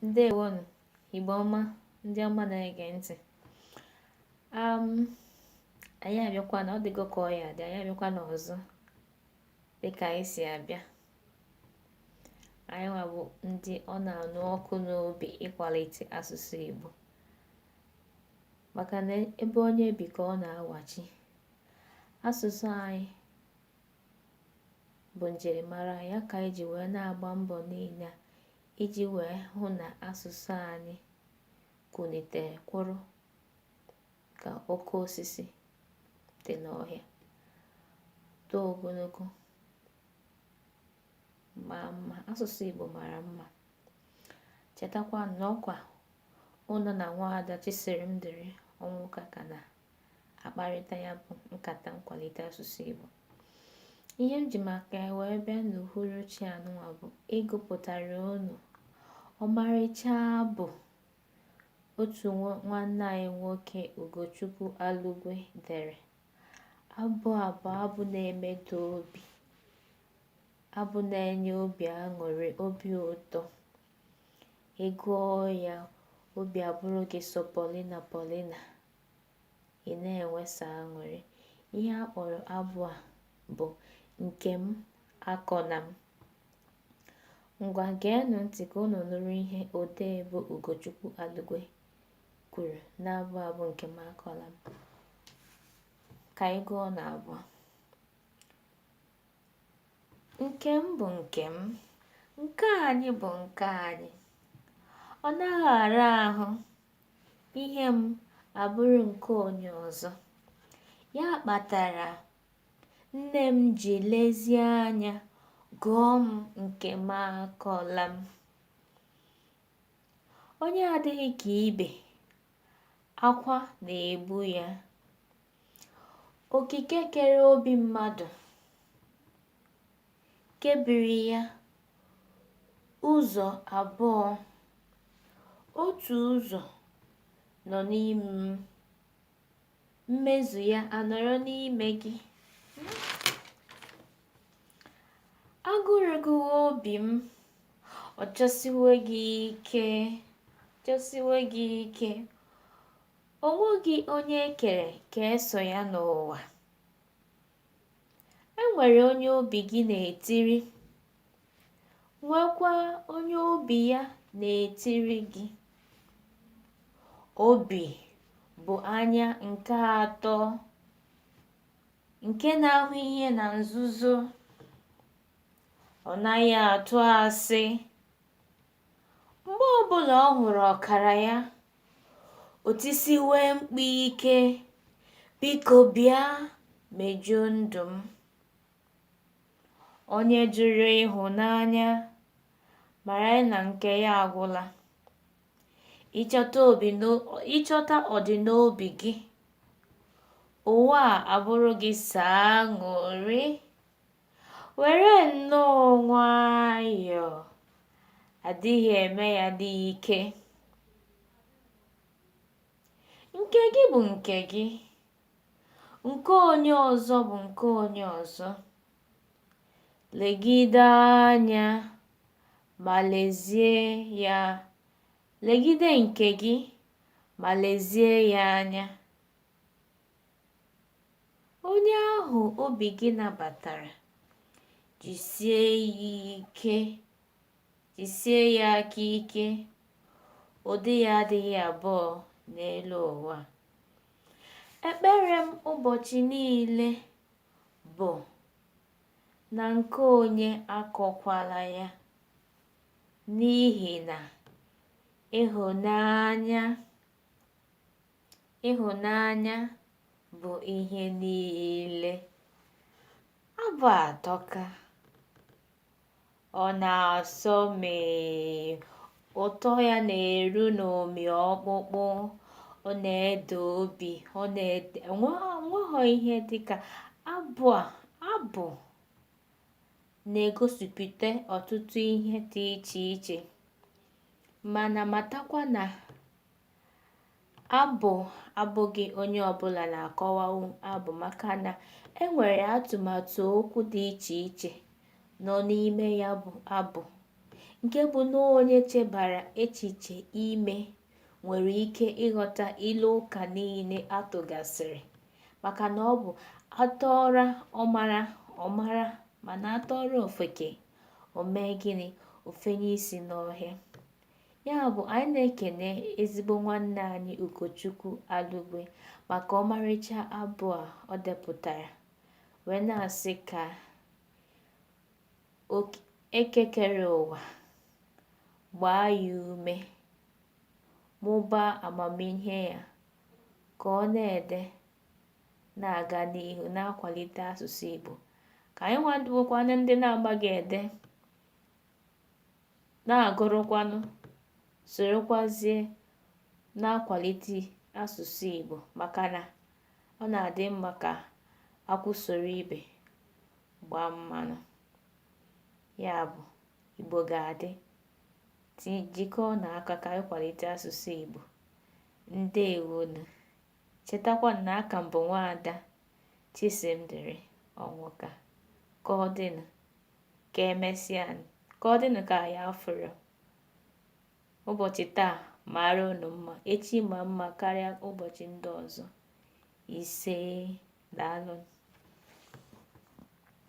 Ndewonụ, Igbo ọma, ndị ọma na-ege ntị. Anyị abịakwa na ọ dịgo ka ọ ya dị, anyị abịakwa n'ọzọ dịka anyị si abịa. Anyị nwa bụ ndị ọ na-anụ ọkụ n'obi ịkwalite asụsụ Igbo, maka na ebe onye bi ka ọ na-awachi. Asụsụ anyị bụ njirimara anyị, ya ka anyị ji wee na-agba mbọ niile iji wee hụ na asụsụ anyị kwunitere kwụrụ ka oke osisi dị n'ọhịa, too ogologo, maa mma. Asụsụ Igbo mara mma. Chetakwa na ọkwa ụnụ na nwaada Chiserimdịrị Ọnwụka ka na-akparịta ya bụ nkata nkwalite asụsụ Igbo. Ihe m ji maka ya wee bịa n'uhuruchi anụnwa bụ ịgụpụtara unu ọmarịcha abụ otu nwanne anyị nwoke Ugochukwu Alugwe dere. Abụ a bụ abụ na-emetụ obi, abụ na-enye obi aṅụrị, obi ụtọ. Ị gụọ ya, obi abụrụ gị sọ Paulina Paulina, ị na-enwesa aṅụrị. Ihe a kpọrọ abụ a bụ Nke M Akọna M. Ngwa, geenụ ntị ka unu nụrụ ihe odee bụ Ugochukwu Alugwe kwuru n'abụ a bụ Nke M Akọla M. Ka anyị gụọ n'abụ a. Nke m bụ nke m, nke anyị bụ nke anyị. Ọ naghị ara ahụ ihe m abụrụ nke onye ọzọ. Ya kpatara nne m ji lezie anya gụọ m nke m akọla m. Onye adịghị ka ibe, akwa na-egbu ya. Okike kere obi mmadụ, kebiri ya ụzọ abụọ. Otu ụzọ nọ n'ime m, mmezu ya anọrọ n'ime gị. Agụrụ gụwa obi m, ọ chọsiwe gị ike, chọsiwe gị ike. O nweghị onye e kere ka eso ya n'ụwa. E nwere onye obi gị na-etiri, nwekwa onye obi ya na-etiri gị. Obi bụ anya nke atọ nke na-ahụ ihe na nzuzo. Ọ naghị atụ asị. Mgbe ọbụla ọ hụrụ ọkara ya, o tisiwe mkpu ike, biko bịa mejuo ndụ m. Onye jụrụ ịhụnanya mara na nke ya agwụla. Ịchọta ọdịnobi gị, ụwa a abụrụ gị sọ aṅụrị. Were nnọọ nwayọọ, adịghị eme ya n'ike. Nke gị bụ nke gị, nke onye ọzọ bụ nke onye ọzọ. Legide anya ma lezie ya, legide nke gị ma lezie ya anya. Onye ahụ obi gị nabatara, jisie ya ike, jisie ya aka ike, ụdị ya adịghị abụọ n'elu ụwa. Ekpere m ụbọchị niile bụ na nke onye akọkwala ya, n'ihi na ịhụnanya bụ ihe niile. Abụ a atọka. Ọ na-asọ mee. Ụtọ ya na-eru n'ụmị ọkpụkpụ. Ọ na-ede obi. Ọ na-ede enweghị ihe dịka abụ a. Abụ na-egosipụta ọtụtụ ihe dị iche iche, mana matakwa na abụ abụghị onye ọbụla na-akọwanwu abụ, maka na e nwere atụmatụ okwu dị iche iche nọ n'ime ya bụ abụ Nke bụ na onye chebara echiche ime nwere ike ịghọta ilu ụka niile a tụgasịrị, maka na ọ bụ a tụọra ọmara ọ mara, mana a tụọra ofeke o mee gịnị? O fenye isi n'ọhịa. Ya bụ, anyị na-ekene ezigbo nwanne anyị Ugochukwu Alugwe maka ọmarịcha abụ a ọ depụtara, wee na-asị ka Eke kere ụwa gbaa ya ume, mụbaa amamihe ya ka ọ na-ede na-aga n'ihu na-akwalite asụsụ Igbo, ka anyị nwa bụkwanụ ndị na-amaghị ede na-agụrụkwanụ sorokwazie na-akwalite asụsụ Igbo, maka na ọ na-adị mma ka akwụ soro ibe gbaa mmanụ. Ya bụ, Igbo ga-adị. Jikọọnụ aka ka anyị kwalite asụsụ Igbo. Ndewonu. Chetakwa na aka m bụ Nwaada Chisimdịrị Ọnwụka. Ka ọ dịnụ, ka emesịa, ka ọ dịnụ ka anyị afụrọ. Ụbọchị taa mara unu mma, echi ma mma karịa ụbọchị ndị ọzọ. Isee, daalụ.